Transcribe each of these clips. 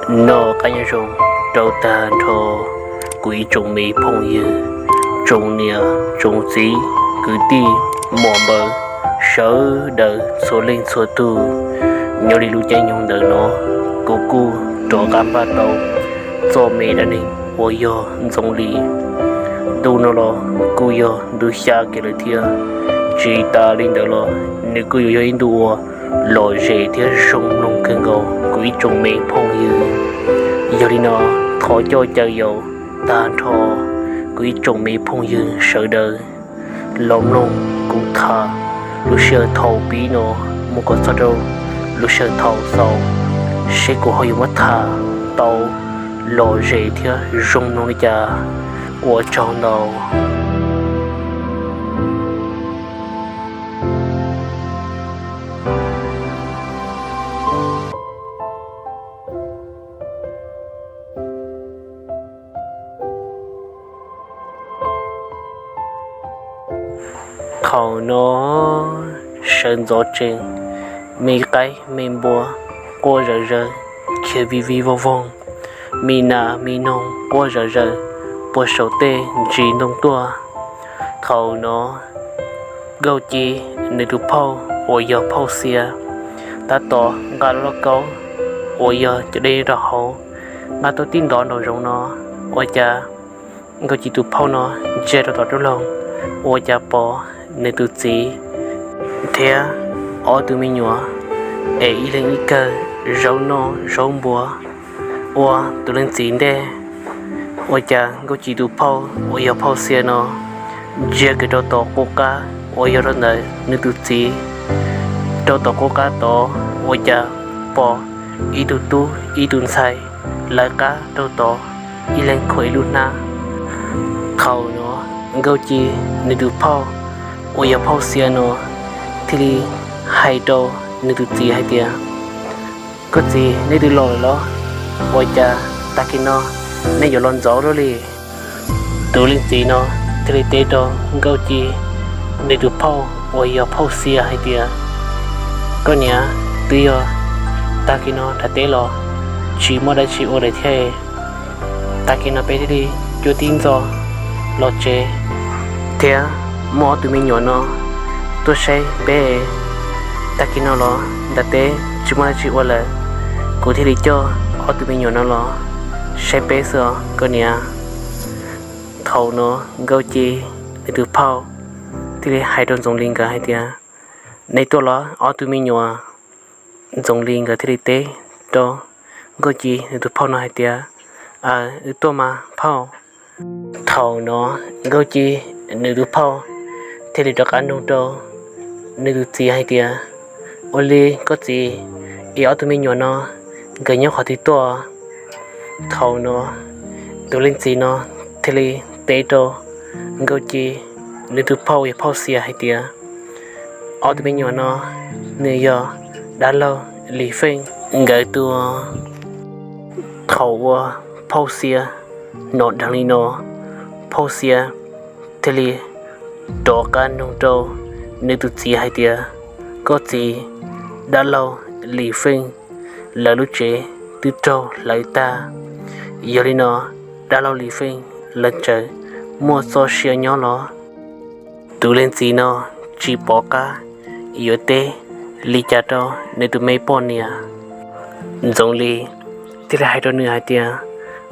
Noj qab nyob zoo rau tag nrho kuv ib tsoom me phooj ywg, tsoom niam tsoom txiv, kwv tij muam npawg sawv daws txhua leej txhua tug. Nyob li lub caij nyoog ntawm no, kuv kuj rov qab npaj tau txoj me dab neeg uas yog Ntxoov Lis. Ntu no los kuj yog ntu xya kiag lawm thiab. Tsis tas li ntawd los nws kuj yuav yog ib ntu uas lom zem thiab zoo mloog kawg nkaus kuv ib tsoom me phooj ywg. Yog li no, thov coj caw yaus tag nrho kuv ib tsoom me phooj ywg sawv daws los mloog kuv tham lub sij hawm thaum pib no mus kom txog rau lub sij hawm thaum xaus, seb kuv ho yuav muab tham tau lom zem thiab zoo mloog li cas. Ua tsaug ntau. Thaum no sawv ntxov tsees, me qaib me npua quaj zawm zaws, khiav vij vij voog voog, me nas me noog quaj zawm zaws puag saum tej ntsis ntoo tuaj. Thaum no Nkauj Ci nws tus phauj uas yog phauj Xia tab tom nqa lub lauj kaub uas yog cov dej rau hauv, nqa tuaj tib ntov nraum zoov no, ua cas Nkauj Ci tus phauj no ntsia rau tom roob loog, ua cas pom nws tus txiv thiab ob tug me nyuam es ib leeg ib kawg zaub noj zaub npua ua tus leej txiv ntej. Ua cas Nkauj Ci tus phauj uas yog phauj Xia no ntsia kiag rau tom qub qab uas yog rau ntawm nws tus txiv, rau tom qub qab tod ua cas pom ib tug tub ib tug ntxhais lawv qab rau tod, ib leeg khuam ib lub hnab. Thaum no Nkauj Ci nws tus phauj uas yog phauj Xia no thiaj li hais rau nws tus txiv hais tias, Koj txiv, nej twb los lawm los? Ua cas tag kis no nej yuav los ntxov luaj li? Tus leej txiv no thiaj li teb rau Nkauj Ci nws tus phauj uas yog phauj Xia hais tias, Koj niam, twb yog tag kis no nram teb los tsis muaj dab tsi ua lawm thiab. Tag kis no peb thiaj li cuab tib ntxo los tsev, thiab muaj ob tug me nyuam no tuaj saib peb. Tag kis no los nram teb tsis muaj dab tsi ua lawm, kuv thiaj li coj ob tug me nyuam no los saib peb xwb os koj niam. Thaum no Nkauj Ci nws tus phauj thiaj li hais rau Ntxoov Lis nkawd hais tias, Nej tuaj los ob tug me nyuam? Ntxoov Lis nkawd thiaj li teb rau Nkauj Ci nws tus phauj no hais tias, Aws, wb tuaj mas phauj. Thaum no Nkauj Ci nws tus phauj thiaj li rov qab nug rau nws tus txiv hais tias, Ua li koj txiv, es ob tug me nyuam no nkawd nyob qhov twg tuaj? Thaum no tus leej txiv no thiaj li teb rau Nkauj Ci nws tus phauj yog phauj Xia hais tias, Ob tug me nyuam no nws yog dab laug Lis Feej nkawd tua. Thaum uas phauj Xia hnov dheev li no, phauj Xia thiaj li rov qab nug rau nws tus txiv hais tias, Koj txiv, dab laug Lis Feej lawv lub tsev twb raug hlawv tag. Yog li no dab laug Lis Feej lawv tseem muaj txoj sia nyob los? Tus leej txiv no tsis pom qab yuav teb li cas rau nws tus me poj niam. Ntxoov Lis thiaj li hais rau nws hais tias,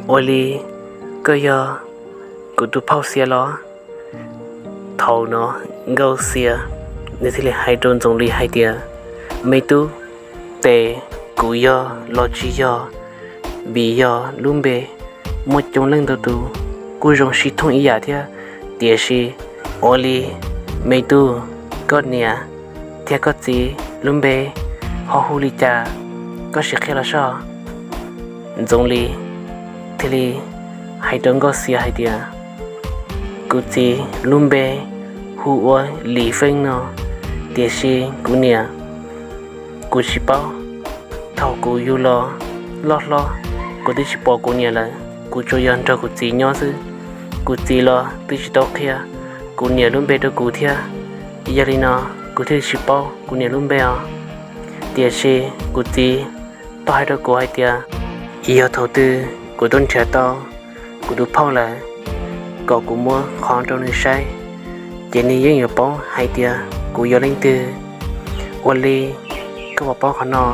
Ua li koj yog kuv tus phauj Xia los? Thaum no Nkauj Xia nws thiaj li hais rau Ntxoov Lis hais tias, Me tub, tes kuv yog los tsis yog, vim yog lub npe muaj coob leej ntau tus kuj zoo sib thooj ib yam thiab. Tiam sis ua li me tub, koj niam thiab koj txiv lub npe ho hu li cas, koj sim qhia los soj. Ntxoov Lis thiaj li hais rau Nkauj Xia hais tias, Kuv txiv lub npe hu ua Lis Feej no, tiam sis kuv niam kuv tsis paub. Thaum kuv yug los loj hlob, kuv twb tsis pom kuv niam lawm, kuv tsuas yog nrog kuv txiv nyob xwb. Kuv txiv los twb tsis tau qhia kuv niam lub npe rau kuv thiab. Yog li no kuv thiaj li tsis paub kuv niam lub npe os. Tiam sis kuv txiv tau hais rau kuv hais tias Yog thaum twg kuv tuaj nrhiav tau kuv tus phauj lawm, kom kuv muab qhov rau nws saib, ces nws yeej yuav paub hais tias kuv yog leej twg. Ua li, koj puas paub qhov no?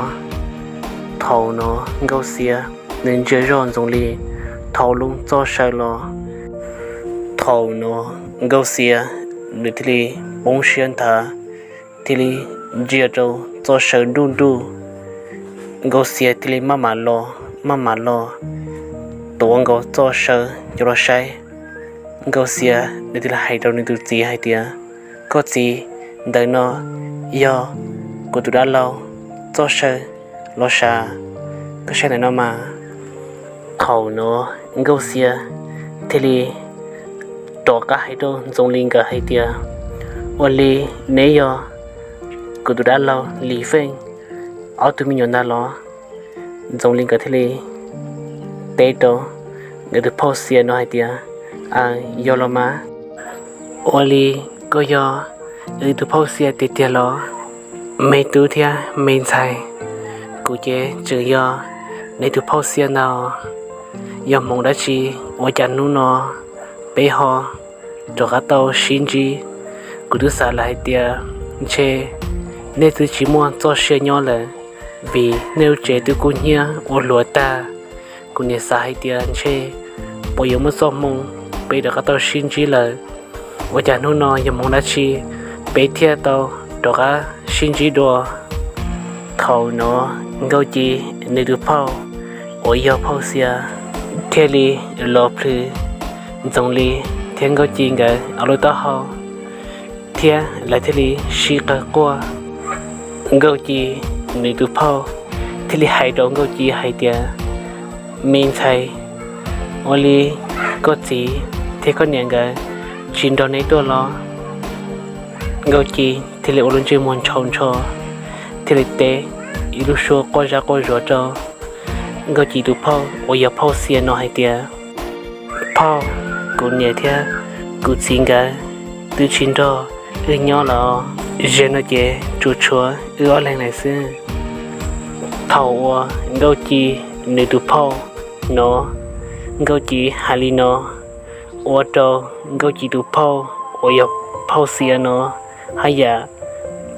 Thaum no Nkauj Xia nws ntsia zoj Ntxoov Lis thau lub txoj saw los. Thaum no Nkauj Xia nws thiaj li poob siab nthav, thiaj li ntsia rau txoj saw nruj nruj. Nkauj Xia thiaj li maj mam los maj mam los, tuav nkaus txoj saw coj los saib. Nkauj Xia nws thiaj li hais rau nws tus txiv hais tias, Koj txiv, ntawm no yog kuv tus dab laug txoj saw los sav, koj saib ntawm no mas. Thaum no Nkauj Xia thiaj li rov qab hais rau Ntxoov Lis nkawd hais tias, Ua li, neb yog kuv tus dab laug Lis Feej ob tug me nyuam ntag los? Ntxoov Lis nkawd thiaj li teb rau nkawd tus phauj Xia no hais tias, Aws, yog los mas. Ua li, koj yog wb tus phauj Xia tiag tiag los? Me tub thiab me ntxhais, kuv ces tseem yog neb tus phauj Xia ntag. Yog hmoov dab tsi ua cas hnub no peb ho rov qab tau sib ntsib? Kuv twb xav lawm hais tias ntshe nej twb tsis muaj txoj sia nyob lawm, vim nej lub tsev twb kub hnyiab ua hluav tag. Kuv niaj xav hais tias ntshe puas yuav muaj txoj hmoo peb rov qab tau sib ntsib lawm. Ua cas hnub no yog hmoov dab tsi peb thiaj tau rov qab sib ntsib dua? Thaum no Nkauj Ci nws tus phauj uas yog phauj Xia thiaj li los plhws Ntxoov Lis thiab Nkauj Ci nkawd ob lub taub hau, thiab lawv thiaj li sib qawg quaj. Nkauj Ci nws tus phauj thiaj li hais rau Nkauj Ci hais tias, Me ntxhais, ua li koj txiv thiab koj niam nkawd tsis nrog neb tuaj los? Nkauj Ci thiaj li ua lub ntsej muag ntshaus ntsho, thiaj li teb ib lub suab quaj zaj quaj zuav rau Nkauj Ci tus phauj uas yog phauj Xia no hais tias, Phauj, kuv niam thiab kuv txiv nkawd twb tsis nrog wb nyob lawm. Zaum no ces tsuas tshuav wb ob leeg lawm xwb. Thaum uas Nkauj Ci nws tus phauj no, Nkauj Ci hais li no, ua rau Nkauj Ci tus phauj uas yog phauj Xia no haj yam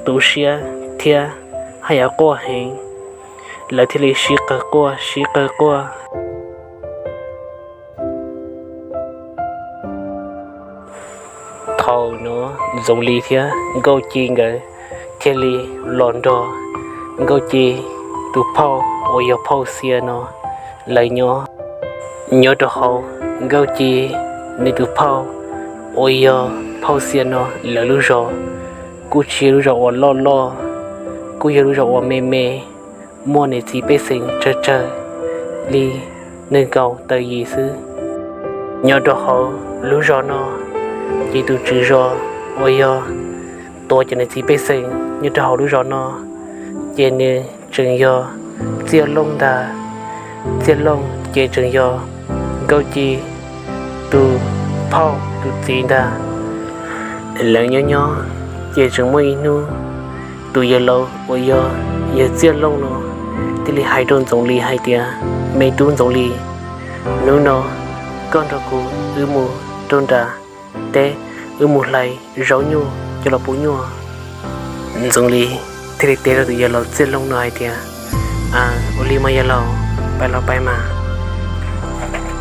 tu siab thiab haj yam quaj heev. Lawv thiaj li sib qawg quaj sib qawg quaj. Thaum no Ntxoov Lis thiab Nkauj Ci nkawd thiaj li los nrog Nkauj Ci tus phauj uas yog phauj Xia no lawv nyob. Nyob rau hauv Nkauj Ci nws tus phauj uas yog phauj Xia no lawv lub zos, kuj tsis yog lub zos uas loj loj, kuj yog lub zos uas me me, muaj niam txiv pej xeem tsawg tsawg li nees nkaum tawm yim xwb. Nyob rau hauv lub zos no, ces tus tswv zos uas yog tuav cov niam txiv pej xeem nyob rau hauv lub zos no, ces nws tseem yog Txiaj Looj ntag. Txiaj Looj ces tseem yog Nkauj Ci tus phauj tus txiv ntag. Lawv nyob nyob, ces tseem muaj ib hnub, tus yawg laus uas yog yawg Txiaj Looj no thiaj li hais rau Ntxoov Lis hais tias, Me tub Ntxoov Lis, hnub no koj nrog kuv wb mus rau nram teb, wb mus hlais zaub nyuj coj los pub nyuj. Ntxoov Lis thiaj li teb rau tus yawg laus Txiaj Looj no hais tias, Aws, ua li mas yawg laus, pais los pais mas.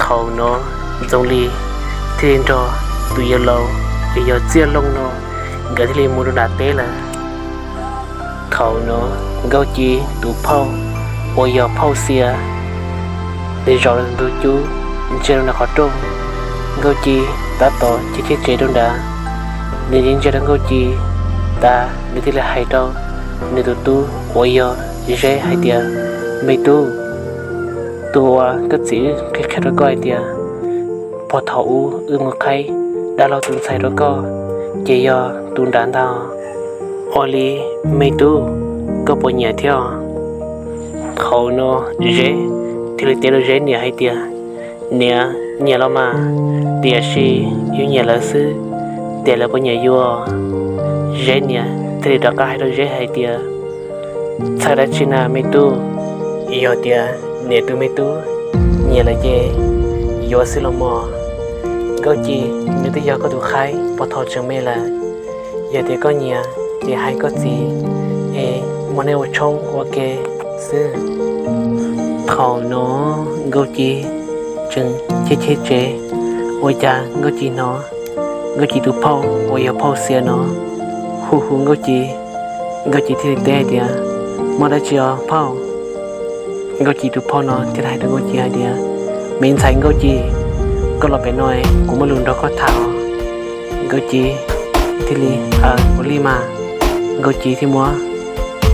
Thaum no Ntxoov Lis thiaj li nrog tus yawg laus uas yog Txiaj Looj no, nkawd thiaj li mus rau nram teb lawm. Thaum no Nkauj Ci tus phauj uas yog phauj Xia, nws zaum los ntug cub ntsia rau nram qhov rooj. Nkauj Ci tab tom cheb cheb tsev rau nrad. Nws ntsia rau Nkauj Ci tas, nws thiaj li hais rau nws tus tub uas yog Zeb hais tias, Me tub, tus uas koj txiv wb qhia qhia rau koj hais tias puag thaum ub wb mus qhaib dab laug tus ntxhais rau koj, ces yog tus nrad ntag. Ua li, me tub, koj puas nyiam thiab? Thaum no Zeb thiaj li teb rau Zeb niam hais tias, Niam, nyiam los mas, tiam sis yus nyiam lawv xwb, tiam lawv puas nyiam yus? Zeb niam thiaj li rov qab hais rau Zeb hais tias, Txhawj dab tsi na me tub, yog tias niam tus me tub Nyiam lawm ces yuav xwb los mog. Nkauj Ci, nws twb yog koj tus khaib puag thaum tseem me lawm. Yog tias koj nyiam ces hais koj txiv es muab neb ua tshoob ua ke xwb. Thaum no Nkauj Ci tseem cheb cheb tsev, ua cas Nkauj Ci hnov Nkauj Ci tus phauj uas yog phauj Xia no hu hu Nkauj Ci. Nkauj Ci thiaj li teb hais tias, Muaj dab tsi os phauj? Nkauj Ci tus phauj no thiaj li hais rau Nkauj Ci hais tias, Me ntxhais Nkauj Ci, koj los pem no kuv muaj lus nrog koj tham os. Nkauj Ci thiaj li, Aws, ua li mas. Nkauj Ci thiaj muab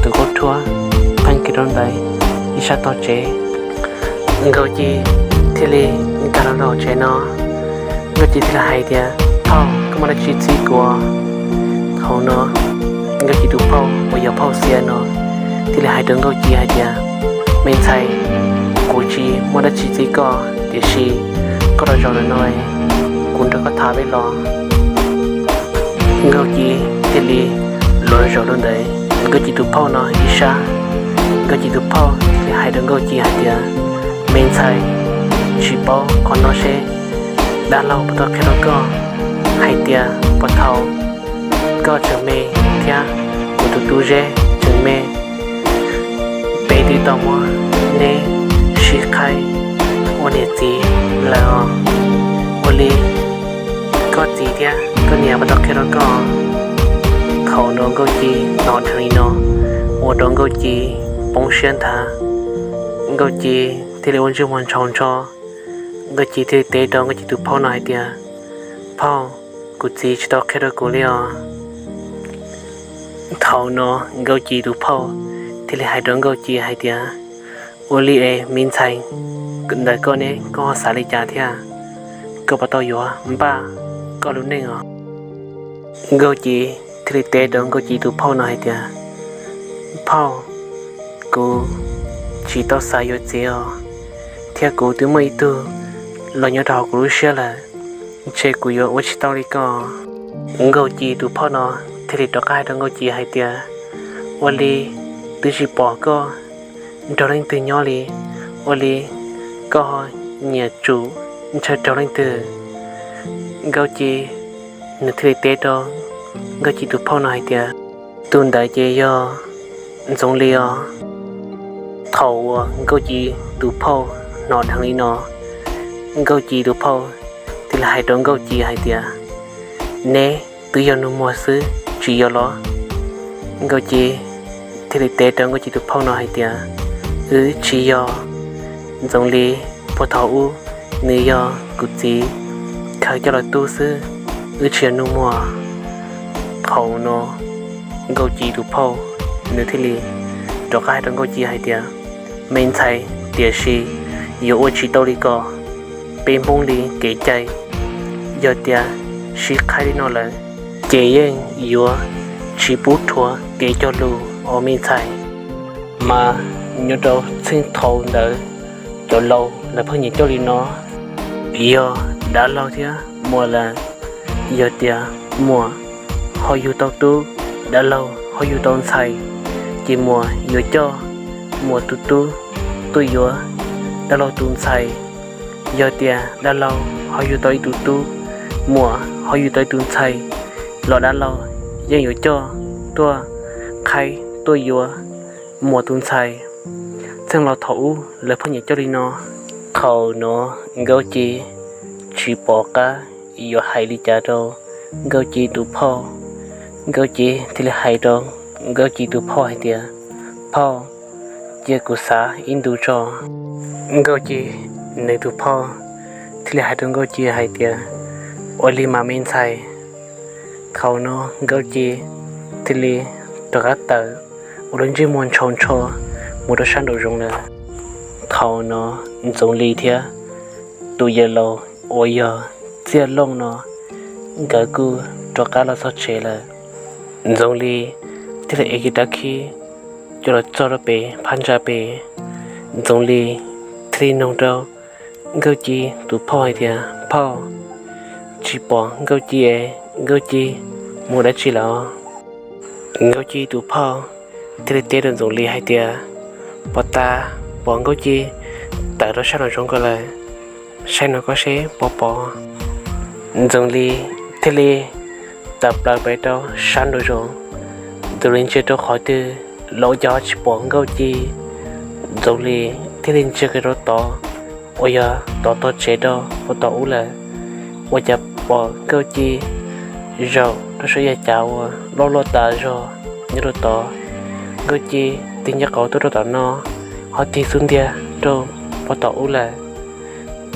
tus kaub rhuab pheej kiag rau ntawm ib sab tog tsev. Nkauj Ci thiaj li nkag los rau hauv tsev no. Nkauj Ci thiaj li hais tias, Phauj, koj muaj dab tsi txib kuv? Thaum no Nkauj Ci tus phauj uas yog phauj Xia no thiaj li hais rau Nkauj Ci hais tias, Me ntxhais, kuv tsis muaj dab tsi txib koj, tiam sis koj los zaum ntawm no, kuv nrog koj tham peb los. Nkauj Ci thiaj li los zaum rau ntawm Nkauj Ci tus phauj no ib sab. Nkauj Ci tus phauj thiaj li hais rau Nkauj Ci hais tias, Me ntxhais, tsis paub qhov no seb dab laug puas tau qhia rau koj hais tias puag thaum koj tseem me thiab kuv tus tub Zeb tseem me, peb twb tau muab neb sib qhaib ua niam txiv lawm os. Ua li koj txiv thiab koj niam puas tau qhia rau koj? Thaum no Nkauj Ci hnov dheev li no ua rau Nkauj Ci poob siab nthav. Nkauj Ci thiaj li ua ntsej muag ntshaus ntsho. Nkauj Ci thiaj li teb rau Nkauj Ci tus phauj no hais tias, Phauj, kuv txiv tsis tau qhia rau kuv li os. Thaum no Nkauj Ci tus phauj thiaj li hais rau Nkauj Ci hais tias, Ua li es me ntxhais, ntawm koj ne koj ho xav li cas thiab? Koj puas tau yuav npaj koj lub neej os? Nkauj Ci thiaj li teb rau Nkauj Ci tus phauj no hais tias, Phauj, kuv tsis tau xav yuav txiv os, thiab kuv twb muaj ib tug los nyob rau hauv kuv lub siab lawm, ntshe kuv yuav ua tsis tau li koj. Nkauj Ci tus phauj no thiaj li rov qab hais rau Nkauj Ci hais tias, Ua li twb tsis pom koj nrog leej twg nyob li, ua li koj ho nyiam tsum ntshaw raug leej twg? Nkauj Ci nws thiaj li teb rau Nkauj Ci tus phauj no hais tias, Tus ntawd ces yog Ntxoov Lis os. Thaum uas Nkauj Ci tus phauj hnov dheev li no, Nkauj Ci tus phauj thiaj li hais rau Nkauj Ci hais tias, Neb twb yog nus muag xwb tsis yog los? Nkauj Ci thiaj li teb rau Nkauj Ci tus phauj no hais tias, Wb tsis yog. Ntxoov Lis puag thaum ub nws yog kuv txiv khaws coj los tu xwb, wb tsis yog nus muag. Thaum no Nkauj Ci tus phauj nws thiaj li rov qab hais rau Nkauj Ci hais tias, Me ntxhais, tiam sis yuav ua tsis tau li ko, peb Hmoob li kev cai, yog tias sib qhaib li no lawm ces yeej yuav tsis pub rhuav kev cog lus os me ntxhais. Mas nyob rau txheej thaum ntawd cov laus lawv pheej nyiam coj li no, yog dab laug thiab muam lawm, yog tias muam ho yug tau tub, dab laug ho yug tau ntxhais, ces muam yuav coj muam tus tub tuaj yuav dab laug tus ntxhais. Yog tias dab laug ho yug tau ib tug tub, muam ho yug tau ib tug ntxhais, los dab laug yeej yuav coj tuaj qhaib tuaj yuav muam tus ntxhais. Txheej laus thaum ub lawv pheej nyiam coj li no. Thaum no Nkauj Ci tsis pom qab yuav hais li cas rau Nkauj Ci tus phauj. Nkauj Ci thiaj li hais rau Nkauj Ci tus phauj hais tias, Phauj, cia kuv xav ib ntus tso. Nkauj Ci nws tus phauj thiaj li hais rau Nkauj Ci hais tias, Ua li mas me ntxhais. Thaum no Nkauj Ci thiaj li rov qab tawm ua lub ntsej muag ntshaus ntsho mus rau sab nraum zoov lawm. Thaum no Ntxoov Lis thiab tus yawg laus uas yog Txiaj Looj no, nkawd kuj rov qab los txog tsev lawm. Ntxoov Lis thiaj li ev kiag rab khib coj los txog rau pem phab ntsa pem. Ntxoov Lis thiaj li noog rau Nkauj Ci tus phauj hais tias, Phauj, tsis pom Nkauj Ci es, Nkauj Ci mus dab tsi lawm? Nkauj Ci tus phauj thiaj li teb rau Ntxoov Lis hais tias, Pom tas, pom Nkauj Ci tawm rau sab nraum zoov ko lawm, saib no koj seb puas pom. Ntxoov Lis thiaj li tawm plaws pem rau sab nraum zoov. Ntxoov Lis ntsia rau qhov twg los ua cas tsis pom Nkauj Ci. Ntxoov Lis thiaj li ntsia kiag rau tod, uas yog tod tog tsev rau puag tom ub lawm, ua cas pom Nkauj Ci zaum rau saum yav cav uas loj loj tas zog nyob rau tod. Nkauj Ci tig ncaj qau tuaj rau tom no, ho tig xub ntiag rau puag tom ub lawm.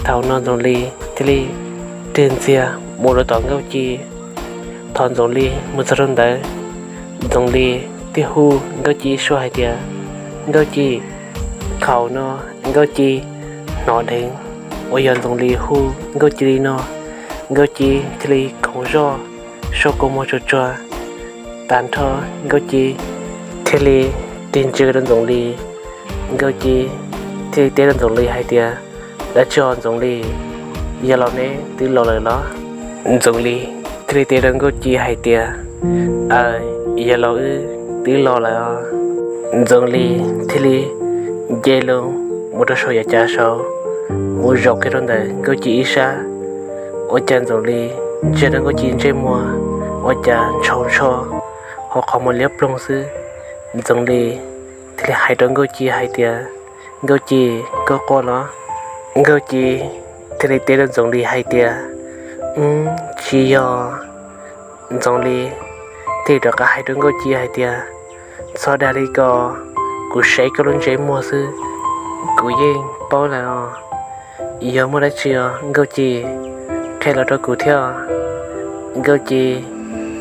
Thaum no Ntxoov Lis thiaj li tig ntxiag mus rau tom Nkauj Ci. Thaum Ntxoov Lis mus txog rau ntawd, Ntxoov Lis thiaj hu Nkauj Ci ib suab hais tias, Nkauj Ci. Thaum no Nkauj Ci hnov dheev uas yog Ntxoov Lis hu Nkauj Ci li no, Nkauj Ci thiaj li khoov zog, sau kua muag tsuag tsuag tas nrho. Nkauj Ci thiaj li tig ntsia rau Ntxoov Lis. Nkauj Ci thiaj li teb rau Ntxoov Lis hais tias, Dab tsi os Ntxoov Lis, yog laus neb twb los lawm los? Ntxoov Lis thiaj li teb rau Nkauj Ci hais tias, Aws, yog laus wb twb los lawm os. Ntxoov Lis thiaj li nce loo mus rau saum yav cav saud, mus zaum kiag rau ntawm Nkauj Ci ib sab. Ua cas Ntxoov Lis ntsia rau Nkauj Ci ntsej muag, ua cas ntshaus ntsho, ho qhov muag liab ploog xwb. Ntxoov Lis thiaj li hais rau Nkauj Ci hais tias, Nkauj Ci, koj quaj los? Nkauj Ci thiaj li teb rau Ntxoov Lis hais tias, Wb, tsis yog. Ntxoov Lis thiaj li rov qab hais rau Nkauj Ci hais tias, Txhob dag li ko, kuv saib koj lub ntsej muag xwb, kuv yeej paub lawm os. Yog muaj dab tsi os Nkauj Ci, qhia los rau kuv thiab. Nkauj Ci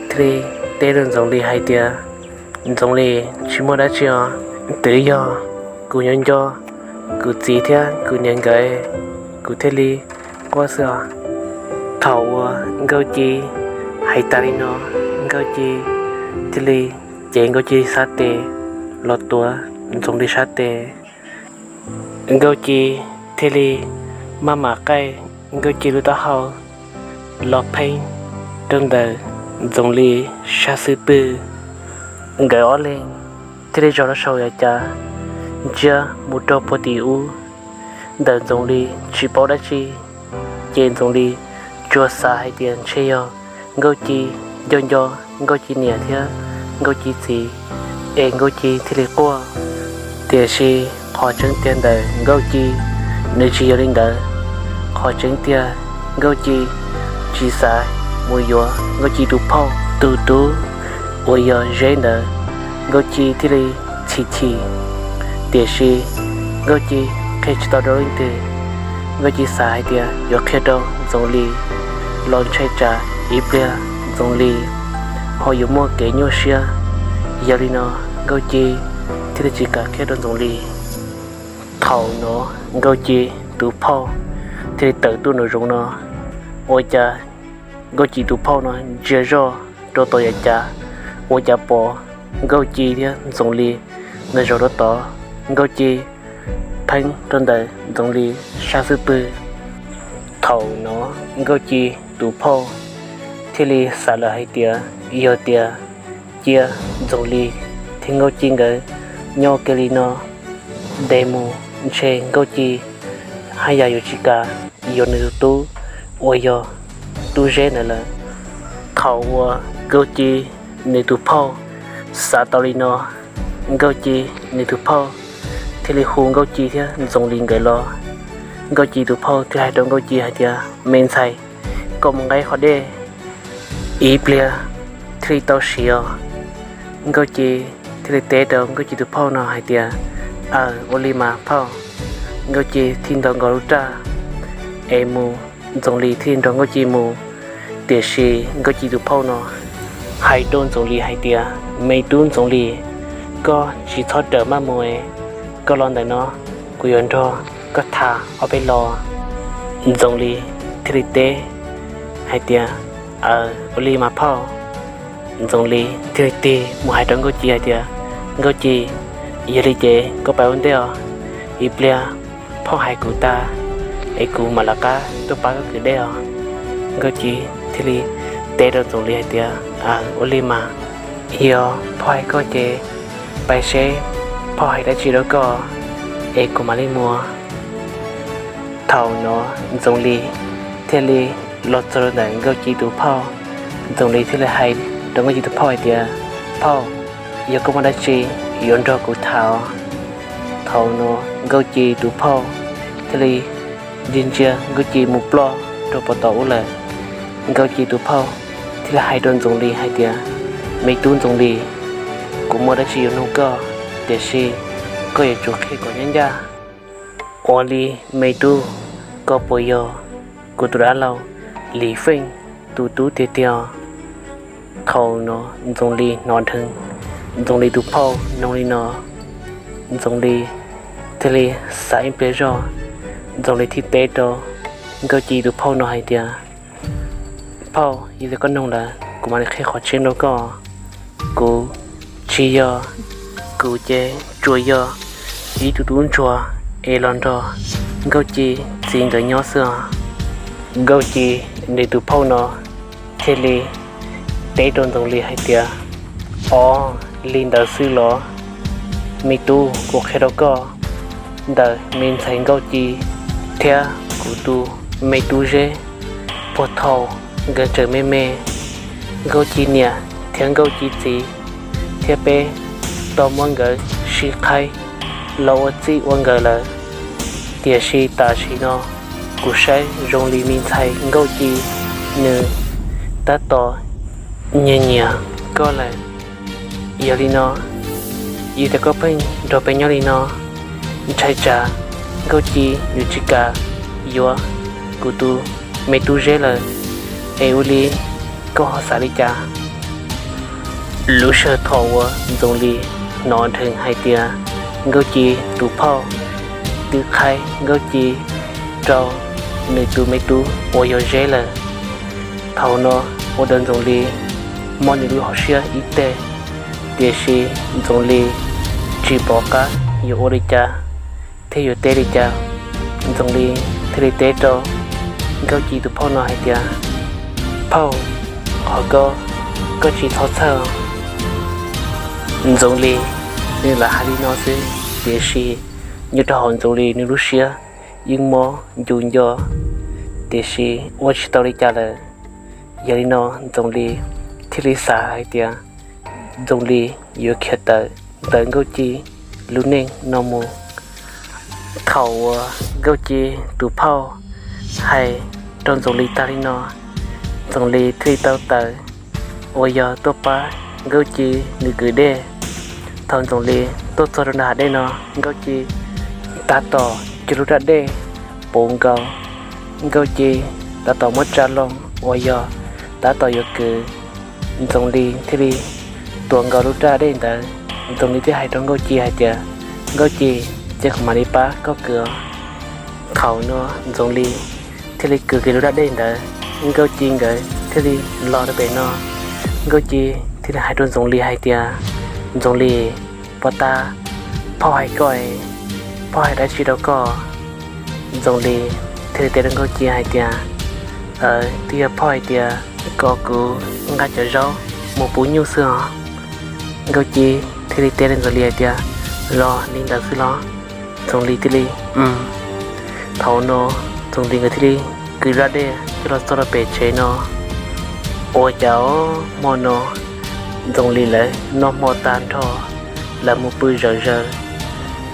thiaj li teb rau Ntxoov Lis hais tias, Ntxoov Lis, tsis muaj dab tsi os, twb yog kuv nyob nco kuv txiv thiab kuv niam nkawd, kuv thiaj li quaj xwb os. Thaum uas Nkauj Ci hais tas li no, Nkauj Ci thiaj li cev Nkauj Ci sab tes los tuav Ntxoov Lis sab tes. Nkauj Ci thiaj li maj mam qaij Nkauj Ci lub taub hau los pheej rau ntawm Ntxoov Lis sab xub pwg. Nkawd ob leeg thiaj li zaum rau saum yav cav ntsia mus rau puag tim ub. Ntawm Ntxoov Lis tsis paub dab tsi, ces Ntxoov Lis tsuas xav hais tias ntshe yog Nkauj Ci nco nco Nkauj Ci niam thiab Nkauj Ci txiv, es Nkauj Ci thiaj li quaj. Tiam sis qhov tseeb tiag ntawm Nkauj Ci, nws tsis yog li ntawd. Qhov tseeb tiag, Nkauj Ci tsis xav mus yuav Nkauj Ci tus phauj, tus tub uas yog Zeb ntawd. Nkauj Ci thiaj li chim chim, tiam sis Nkauj Ci qhia tsis tau rau leej twg. Nkauj Ci xav hais tias yuav qhia rau Ntxoov Lis los ntshai tsam ib pliag Ntxoov Lis ho yuav muaj kev nyuaj siab. Yog li no Nkauj Ci thiaj li tsis kam qhia rau Ntxoov Lis. Thaum no Nkauj Ci tus phauj thiaj li tawm tuaj nraum zoov no, ua cas Nkauj Ci tus phauj no ntsia zoj rau tom yav cav, ua cas pom Nkauj Ci thiab Ntxoov Lis nkawd zaum rau tod. Nkauj Ci pheej rau ntawm Ntxoov Lis sab xub pwg. Thaum no Nkauj Ci tus phauj thiaj li xav lawm hais tias yog tias cia Ntxoov Lis thiab Nkauj Ci nkawd nyob kiag li no ntev mus, ntshe Nkauj Ci haj yam yuav tsis kam yuav nws tus tub uas yog Tub Zeb ntawd lawm. Thaum uas Nkauj Ci nws tus phauj xav tau li no, Nkauj Ci nws tus phauj thiaj li hu Nkauj Ci thiab Ntxoov Lis nkawd los. Nkauj Ci tus phauj thiaj hais rau Nkauj Ci hais tias, Me ntxhais, koj mus nqa qhov dej ib pliag thiaj li tau siav os. Nkauj Ci thiaj li teb rau Nkauj Ci tus phauj no hais tias, Aws, ua li mas phauj. Nkauj Ci thiaj ntaus nkaus lub raj es mus, Ntxoov Lis thiaj nrog Nkauj Ci mus. Tiam sis Nkauj Ci tus phauj no hais rau Ntxoov Lis hais tias, Me tub Ntxoov Lis, koj tsis txhob rawm maj mus, koj los ntawm no kuv yuav nrog koj tham ob peb lo. Ntxoov Lis thiaj li teb hais tias, Aws, ua li mas phauj. Ntxoov Lis thiaj li tig mus hais rau Nkauj Ci hais tias, Nkauj Ci, yog li ces koj pais ua ntej os, ib pliag phauj hais kuv tag es kuv mam lawv qab tuaj pab koj kwv dej os. Nkauj Ci thiaj li teb rau Ntxoov Lis hais tias, Aws, ua li mas, yog phauj hais koj ces pais seb phauj hais dab tsi rau koj es kuv mam li mus. Thaum no Ntxoov Lis thiaj li los txog rau ntawm Nkauj Ci tus phauj. Ntxoov Lis thiaj li hais rau Nkauj Ci tus phauj hais tias, Phauj, yog koj muaj dab tsi yuav nrog kuv tham? Thaum no Nkauj Ci tus phauj thiaj li ntsia ntsia Nkauj Ci mus ploj rau pem toj ub lawm. Nkauj Ci tus phauj thiaj li hais rau Ntxoov Lis hais tias, Me tub Ntxoov Lis, kuv muaj dab tsi yuav nug koj, tiam sis koj yuav tsum qhia kom ncaj ncaj. Ua li me tub, koj puas yog kuv tus dab laug Lis Feej tus tub tiag tiag? Thaum no Ntxoov Lis hnov dheev Ntxoov Lis tus phauj nug li no, Ntxoov Lis thiaj li xav ib pliag zog, Ntxoov Lis thiaj teb rau Nkauj Ci tus phauj no hais tias, Phauj, yog tias koj nug lawm kuv mam li qhia qhov tseeb rau koj. Kuv tsis yog, kuv ces tsuas yog ib tug tub ntsuag es los nrog Nkauj Ci txiv nkawd nyob xwb os. Nkauj Ci nws tus phauj no thiaj li teb rau Ntxoov Lis hais tias, Ob, li ntawd xwb los? Me tub, kuv qhia rau koj, ntawm me ntxhais Nkauj Ci thiab kuv tus me tub Zeb, puag thaum nkawd tseem me me, Nkauj Ci niam thiab Nkauj Ci txiv thiab peb tau muab nkawd sib qhaib los ua txij ua nkawm lawm. Tiam sis tam sim no kuv saib zoo li me ntxhais Nkauj Ci nws tab tom nyiam nyiam koj lawm. Yog li no, yog tias koj pheej nrog peb nyob li no, ntshai tsam Nkauj Ci yuav tsis kam yuav kuv tus me tub Zeb lawm. Es ua li koj ho xav li cas? Lub sij hawm thaum uas Ntxoov Lis hnov dheev hais tias Nkauj Ci tus phauj twb qhaib Nkauj Ci rau nws tus me tub uas yog Zeb lawm, thaum no ua rau Ntxoov Lis mob nws lub hauv siab ib teg. Tiam sis Ntxoov Lis tsis pom qab yuav ua li cas thiab yuav teb li cas. Ntxoov Lis thiaj li teb rau Nkauj Ci tus phauj no hais tias, Phauj, qhov ko koj tsis txhob txhawj. Ntxoov Lis nws lam hais li no xwb, tiam sis nyob rau hauv Ntxoov Lis nws lub siab yeej mob ncu nco, tiam sis ua tsis tau li cas lawm. Yog li no Ntxoov Lis thiaj li xav hais tias Ntxoov Lis yuav khiav tawm ntawm Nkauj Ci lub neej no mus. Thaum uas Nkauj Ci tus phauj hais rau Ntxoov Lis tag li no, Ntxoov Lis thiaj li tau tawm uas yog tuaj pab Nkauj Ci nws kwv dej. Thaum Ntxoov Lis tuaj txog rau nram hav dej no, Nkauj Ci tab tom cog lub raj dej puv nkaus. Nkauj Ci tab tom muab tsa loo uas yog tab tom yuav kwv. Ntxoov Lis thiaj li tuav nkaus lub raj dej ntawd. Ntxoov Lis thiaj hais rau Nkauj Ci hais tias, Nkauj Ci, cia kuv mam li pab koj kwv. Thaum no Ntxoov Lis thiaj li kwv kiag lub raj dej ntawd, Nkauj Ci nkawd thiaj li los rau pem no. Nkauj Ci thiaj li hais rau Ntxoov Lis hais tias, Ntxoov Lis, puas tas phauj hais koj, phauj hais dab tsi rau koj? Ntxoov Lis thiaj li teb rau Nkauj Ci hais tias, Twb yog phauj hais tias kom kuv nqa cov zaub mus pub nyuj xwb os. Nkauj Ci thiaj li teb rau Ntxoov Lis hais tias, Los li ntawd xwb los? Ntxoov Lis thiaj li, Thaum no Ntxoov Lis nkawd thiaj li kwv raj dej coj los txog rau pem tsev no. Ua cas hmo no Ntxoov Lis lawv noj hmo tag nrho, lawv mus pw zom zaws,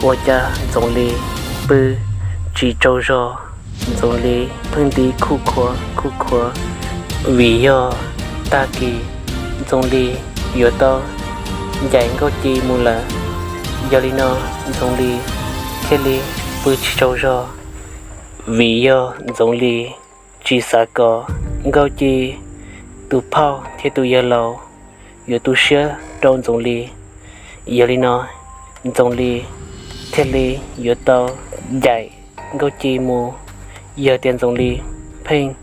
ua cas Ntxoov Lis pw tsis tsaug zog. Ntxoov Lis pheej nti khuj khuav khuj khuav, vim yog tag kis Ntxoov Lis yuav tau ncaim Nkauj Ci mus lawm. Yog li no Ntxoov Lis thiaj li pw tsis tsaug zog, vim yog Ntxoov Lis tsis xav kom Nkauj Ci tus phauj thiab tus yawg laus yuav tu siab rau Ntxoov Lis. Yog li no Ntxoov Lis thiaj li yuav tau ncaim Nkauj Ci mus. Yog tias Ntxoov Lis pheej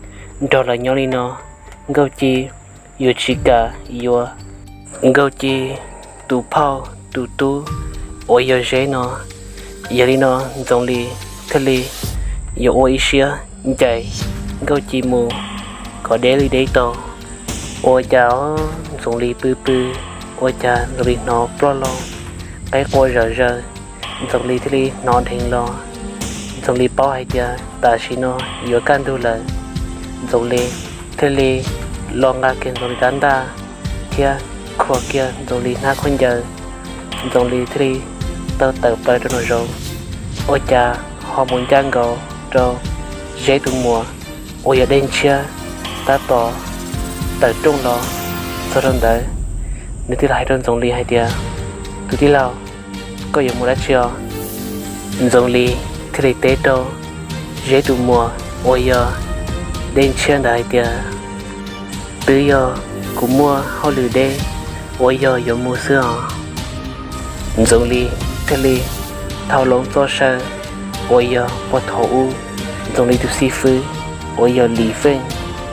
nrog lawv nyob li no, Nkauj Ci yuav tsis kam yuav Nkauj Ci tus phauj tus tub uas yog Zeb no. Yog li no Ntxoov Lis thiaj li yuav ua ib siab ncaim Nkauj Ci mus kom deb li deb tau. Ua cas Ntxoov Lis pw pw, ua cas Ntxoov Lis hnov ploj loo, qaib qua zom zaws. Ntxoov Lis thiaj li hnov dheev los. Ntxoov Lis paub hais tias tam sim no yuav kaj ntug lawm. Ntxoov Lis thiaj li los nqa kiag Ntxoov Lis rab ntaj thiab khuam kiag Ntxoov Lis hnab khaub ncaws. Ntxoov Lis thiaj li tau tawm plaws rau nraum zoov, ua cas ho mus ncaj nkaus rau Zeb tus muam uas yog Dej Ntshiab tab tom tawm rooj los txog rau ntawd. Nws thiaj li hais rau Ntxoov Lis hais tias, tus tij laug, koj yuav mus dab tsi os? Ntxoov Lis thiaj li teb rau Zeb tus muam uas yog Dej Ntshiab ntawd hais tias, twb yog kuv muaj hauj lwm deb uas yog yuav mus xwb os. Ntxoov Lis thiaj li thau loo txoj saw uas yog puag thaum ub Ntxoov Lis tus xib fwb uas yog Lis Feej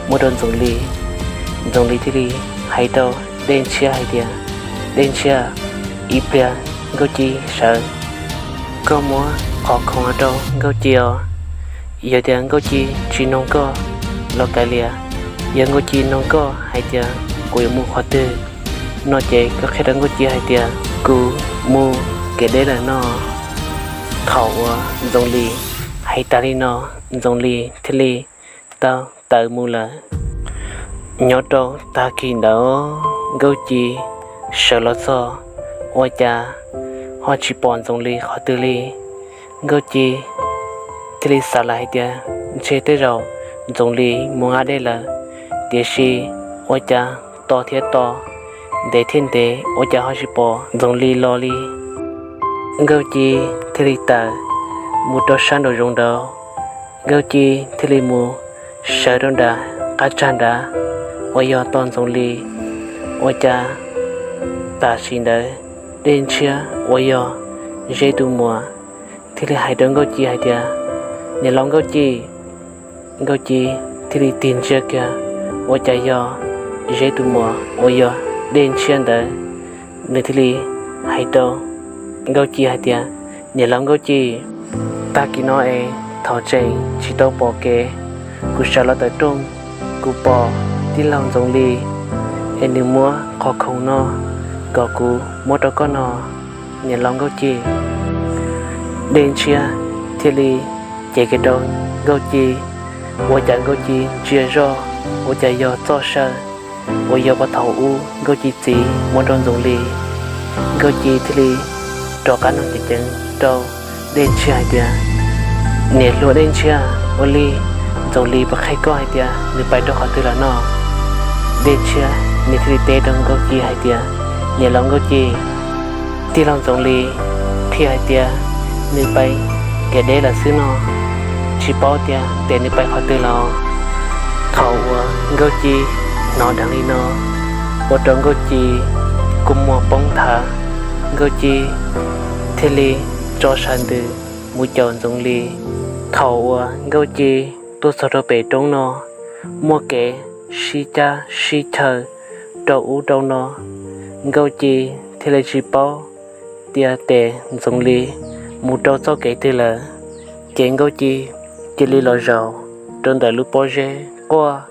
muab rau Ntxoov Lis. Ntxoov Lis thiaj li hais rau Dej Ntshiab hais tias, Dej Ntshiab, ib pliag Nkauj Ci sawv, koj muab qhov khoom no rau Nkauj Ci os. Yog tias Nkauj Ci tsis noog koj los kav liam, yog Nkauj Ci noog koj hais tias kuv yuav mus qhov twg no ces koj qhia rau Nkauj Ci hais tias kuv mus kev deb lawm no. Thaum uas Ntxoov Lis hais tas li no, Ntxoov Lis thiaj li tau tawm mus lawm. Nyob rau tag kis ntawd Nkauj Ci sawv los txog, ua cas ho tsis pom Ntxoov Lis qhov twg li. Nkauj Ci thiaj li xav lawm hais tias ntshe tej zaum Ntxoov Lis mus nqa dej lawm, tiam sis ua cas tos thiab tos, ntev thiab ntev ua cas ho tsis pom Ntxoov Lis los li. Nkauj Ci thiaj li tawm mus rau sab nraum zoov nraud. Nkauj Ci thiaj li mus sawv rau nram qab tsag nrad uas yog tos Ntxoov Lis. Ua cas tam sim ntawd Dej Ntshiab uas yog Zeb tus muam thiaj li hais rau Nkauj Ci hais tias, niam laus Nkauj Ci. Nkauj Ci thiaj li tig ntsia kiag, ua cas yog Zeb tus muam uas yog Dej Ntshiab ntawd. Nws thiaj li hais rau Nkauj Ci hais tias, niam laus Nkauj Ci, tag kis no es thaum tseem tsis tau pom kev, kuv sawv los tawm rooj, kuv pom tij laug Ntxoov Lis es nws muab qhov khoom no kom kuv muab rau koj no, niam laus Nkauj Ci. Dej Ntshiab thiaj li cev kiag rau Nkauj Ci, ua cas Nkauj Ci ntsia zoj, ua cas yog txoj saw uas yog puag thaum ub Nkauj Ci txiv muab rau Ntxoov Lis. Nkauj Ci thiaj li rov qab nug ceev ceev rau Dej Ntshiab hais tias, niam hluas Dej Ntshiab, ua li Ntxoov Lis puas qhia koj hais tias nws pais rau qhov twg lawm no? Dej Ntshiab nws thiaj li teb rau Nkauj Ci hais tias, niam laus Nkauj Ci, tij laug Ntxoov Lis qhia hais tias nws pais kev deb lawm xwb no, tsis paub tias tes nws pais qhov twg lawm. Thaum uas Nkauj Ci hnov dheev li no, ua rau Nkauj Ci kua muag poob nthav. Nkauj Ci thiaj li tso saw ntws mus caum Ntxoov Lis. Thaum uas Nkauj Ci tuaj txog rau pem roob no, muaj kev sib cab sib chaw rau ub rau no, Nkauj Ci thiaj li tsis paub tias tes Ntxoov Lis mus rau txoj kev twg lawm. Ces Nkauj Ci cia li los zaum rau ntawm lub pob zeb quaj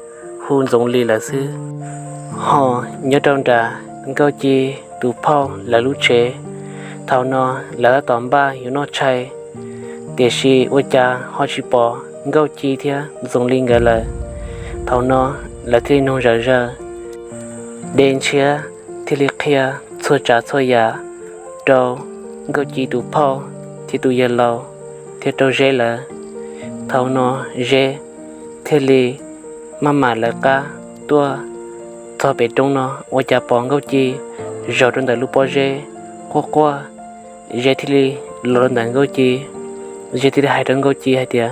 hu Ntxoov Lis lawm xwb. Ho nyob rau nram Nkauj Ci tus phauj lawv lub tsev, thaum no lawv tab tom npaj yuav noj tshais, tiam sis ua cas ho tsis pom Nkauj Ci thiab Ntxoov Lis nkawd lawm. Thaum no lawv thiaj li nug zom zaws. Dej Ntshiab thiaj li qhia txhua tsav txhua yam rau Nkauj Ci tus phauj thiab tus yawg laus thiab rau Zeb lawv. Thaum no Zeb thiaj li maj mam lawv qab tuaj txog pem roob no, ua cas pom Nkauj Ci zaum rau ntawm lub pob zeb quaj quaj. Zeb thiaj li los rau ntawm Nkauj Ci. Zeb thiaj li hais rau Nkauj Ci hais tias,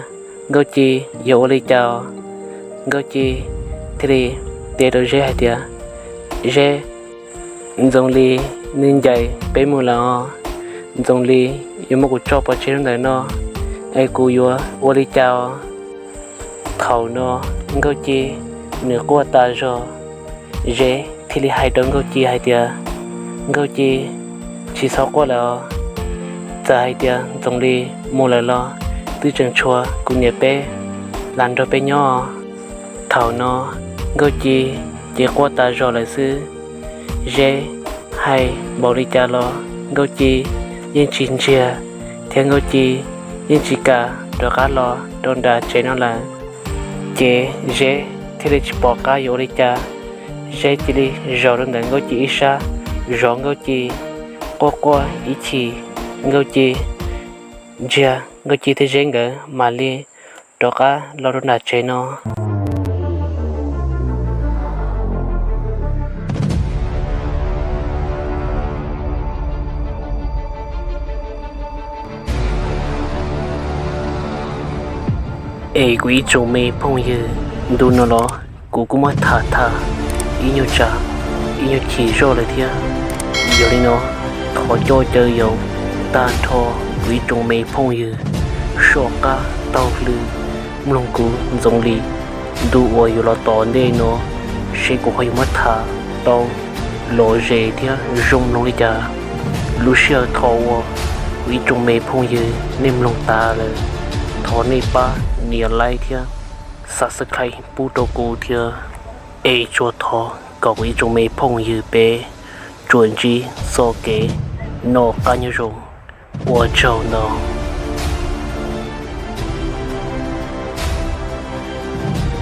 Nkauj Ci, yog ua li cas os? Nkauj Ci thiaj li teb rau Zeb hais tias, Zeb, Ntxoov Lis nws ncaim peb mus lawm os. Ntxoov Lis yuav muab kuv tso pov tseg rau ntawm no, es kuv yuav ua li cas os? Thaum no Nkauj Ci nws quaj tas zog. Zeb thiaj li hais rau Nkauj Ci hais tias, Nkauj Ci, tsis txhob quaj lawm os. Txawm hais tias Ntxoov Lis mus lawm los twb tseem tshuav kuv niam peb los nrog peb nyob. Thaum no Nkauj Ci ces quaj tas zog lawm xwb. Zeb hais npaum li cas los Nkauj Ci yeej tsis ntsiag, thiab Nkauj Ci yeej tsis kam rov qab los rau nram tsev no lawm. Ces Zeb thiaj li tsis pom qab yuav ua li cas, Zeb cia li zaum rau ntawm Nkauj Ci ib sab, zov Nkauj Ci, quaj quaj ib chim, Nkauj Ci, ntsia Nkauj Ci thiab Zeb nkawd mam li rov qab los rau nram tsev no. Es kuv ib tsoom me phooj ywg, ntu no los kuv kuj muab tham tham ib nyuag tsam, ib nyuag chim zoj lawm thiab. Yog li no, thov coj caw yaum tag nrho kuv ib tsoom me phooj ywg soj qab taug lw mloog kuv Ntxoov Lis ntu uas yuav los tom ntej no, seb kuv ho yuav muab tham tau lom zem thiab zoo mloog li cas. Lub sij hawm thaum uas kuv ib tsoom me phooj ywg nej mloog tas lawm, thov nej pab nias like thiab subscribe pub rau kuv thiab. Es tsuas thov kom kuv ib tsoom me phooj ywg peb tsuas ntsib txoj kev noj qab nyob zoo. Ua tsaug ntau.